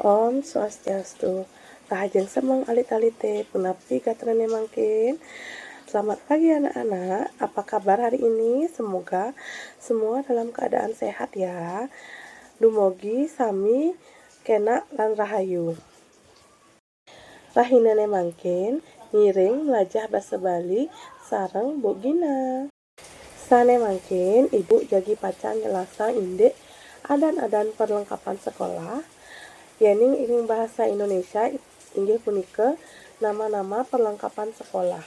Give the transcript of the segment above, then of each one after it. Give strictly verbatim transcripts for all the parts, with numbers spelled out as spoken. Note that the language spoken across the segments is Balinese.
Om Swastiastu. Rahajeng semeng alit-alite, punapi gatrane mangkin? Selamat pagi anak-anak, apa kabar hari ini? Semoga semua dalam keadaan sehat ya. Dumugi sami kenak lan rahayu. Rahinane mangkin ngiring mlajah basa Bali sareng Bu Gina. Sane mangkin Ibu jagi pacang nyelasang indik adan-adan perlengkapan sekolah. Yening ing bahasa Indonesia inggih punika nama-nama perlengkapan sekolah.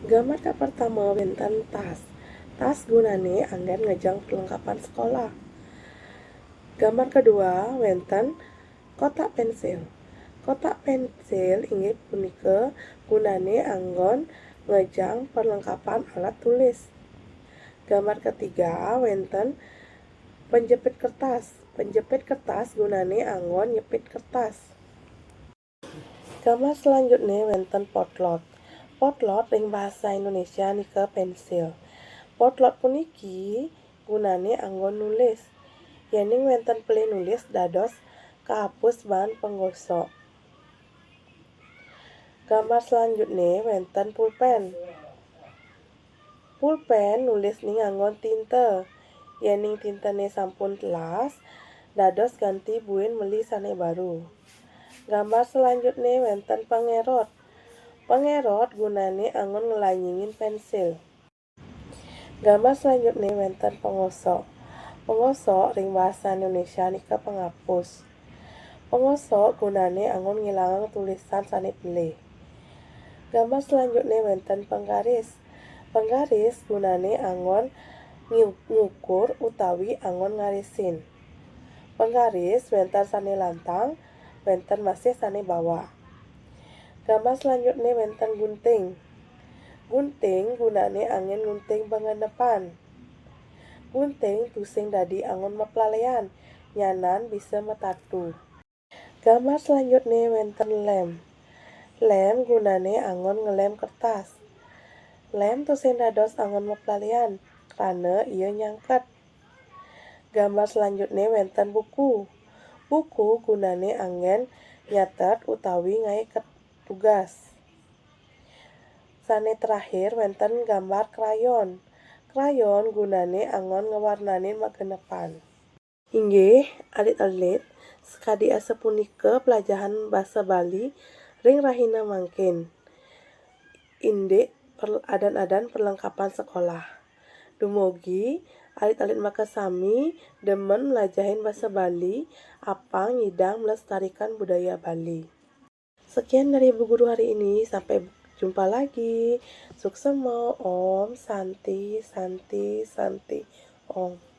Gambar kapertama wenten tas. Tas gunane anggen ngejang perlengkapan sekolah. Gambar kedua wenten kotak pensil. Kotak pensil inggih punika gunane anggon ngejang perlengkapan alat tulis. Gambar ketiga wenten penjepit kertas. Penjepit kertas gunane anggon nyepit kertas. Gambar selanjutnya wenten potlot. Potlot ring bahasa Indonesia nika pensil. Potlot puniki gunane anggon nulis. Yening wenten pelih nulis dados kahapus baan penggosok. Gambar selanjutnya wenten pulpen. Pulpen nulis ning anggon tinta. Yening tintane sampun telas, dados ganti buin meli sane baru. Gambar selanjutnya wenten pangerot. Pangerot gunane anggon ngelanyingin pensil. Gambar selanjutnya wenten pengosok. Pengosok ring bahasa Indonesia nika pengapus. Pengosok gunane anggon ngilangang tulisan sane pelih. Gambar selanjutnya wenten penggaris. Penggaris gunane anggon ngi-, ngukur utawi anggon ngarisin. Penggaris wenten sane lantang, wenten masih sane bawak. Gambar selanjutnya wenten gunting. Gunting gunane anggen ngunting pangenepan. Gunting tusing dadi anggon maplalean, nyanan bisa matatu. Gambar selanjutnya wenten lem. Lem gunane anggon ngelem kertas. Lem tusing dados anggon maplalean, krana ia nyangket. Gambar selanjutnya wenten buku. Buku gunane anggen nyatet utawi ngae ket-, tugas. Sane terakhir wenten gambar krayon. Krayon gunane anggon ngewarnanin magenepan. Inggih, alit-alit, sakadi asapunika pelajahan basa Bali ring rahina mangkin. Indik per-, adan-adan perlengkapan sekolah. Dumugi alit-alit makasami demen mlajahin basa Bali, apang nyidang melestarikan budaya Bali. Sekian dari Ibu Guru hari ini. Sampai jumpa lagi. Suksema. Om Santi, Santi, Santi. Om.